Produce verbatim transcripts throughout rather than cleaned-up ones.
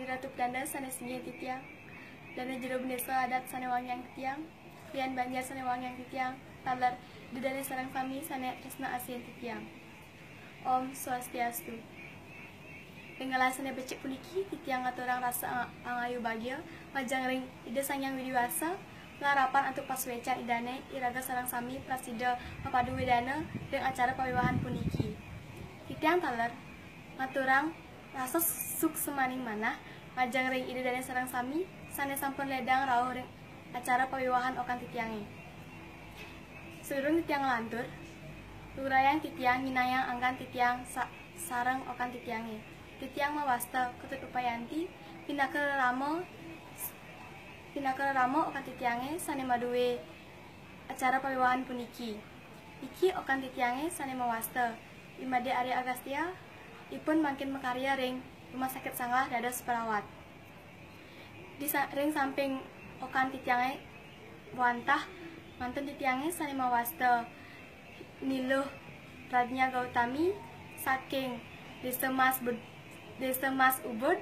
Ratu Pedanda sané singgih titiang, dané jero bendésa adat sané wangiang titiang, lian Banjar sané wangiang titiang, taler Ida Dané sareng sami sané tresna asihin titiang. Om Swastiastu. Ring galah sané becik puniki, titiang ngaturang rasa ang-, angayu bagia majeng ring Ida Sang Hyang Widhi Wasa, nglarapan antuk pasuécan Idané, iraga sareng sami prasida mapadu wedana ring acara pawiwahan puniki. Titiang taler ngaturang rasa suksmaning manah majeng ring Ida Dané sareng sami sané sampun ledang rauh ring acara pawiwahan okan titiangé. Sadurung titiang nglantur, lugrayang titiang nyinahang anggan titiang sa-, sareng okan titiangé. Titiang mawasta Ketut Upayanti pinaka rerama, pinaka rerama okan titiangé sané madué acara pawiwahan puniki. Niki okan titiangé sané mawasta, I Madé Arya Agastya, ipun mangkin makarya ring Rumah Sakit Sanglah dados perawat. Di sa-, ring samping okan titiangé wantah mantun titiangé sané mawasta Ni Luh Pradnya Gautami saking Désa Mas Bud-, Désa Mas Ubud,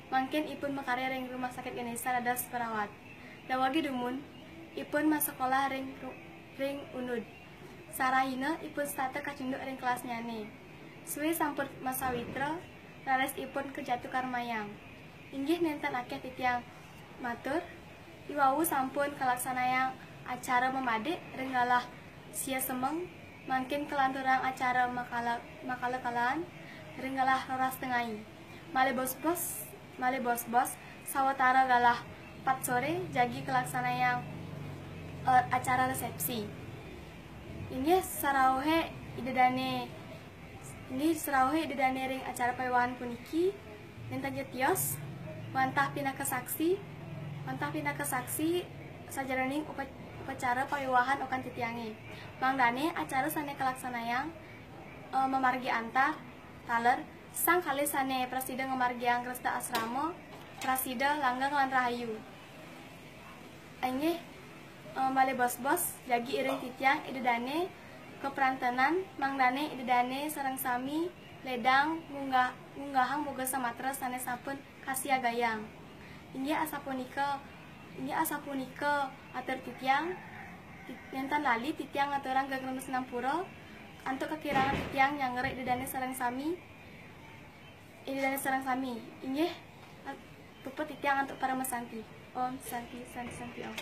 mangkin ipun makarya ring Rumah Sakit Ganesha dados perawat. Dawagi dumun, ipun masekolah ring ru-, ring Unud. Sarahina ipun setata kacunduk ring kelasnyané. Sué sampun masawitra, raris ipun kajatu karmayang. Inggih nénten akéh titiang matur, iwau sampun kalaksanayang acara mamadik ring galah sia semeng, mangkin kalanturang acara makala, makala kalaan ring galah roras tengai. Malih bos-bos, malih bos-bos, sawatara galah pat soré jagi kalaksanayang, eh, acara resepsi. Inggih sarauhé Ida Dané, inggih sarauhé Ida Dané ring acara pawiwahan puniki, nénten ja tios, wantah pinaka saksi, wantah pinaka saksi sajeroning upa-, upacara pawiwahan okan titiangé. Mangdané acara sané kalaksanayang, eh, mamargi antar, taler, sang kalih sané prasida ngamargiang Gresta Asrama, prasida langgeng lan rahayu. Inggih, eh, malih bos-bos, jagi iring titiang Ida Dané kaprantenan, mangdané Ida Dané sareng sami ledang ngunggah-, ngunggahang boga samatra sané sampun kasiagayang. Inggih asapunika, inggih asapunika atur titiang, tit-, nénten lali titiang ngaturang geng rena sinampura, antuk kakirangan titiang nyanggra Ida Dané sareng sami, Ida Dané sareng sami. Inggih, puput titiang antuk parama santi. Om Santi, Santi, Santi, Om.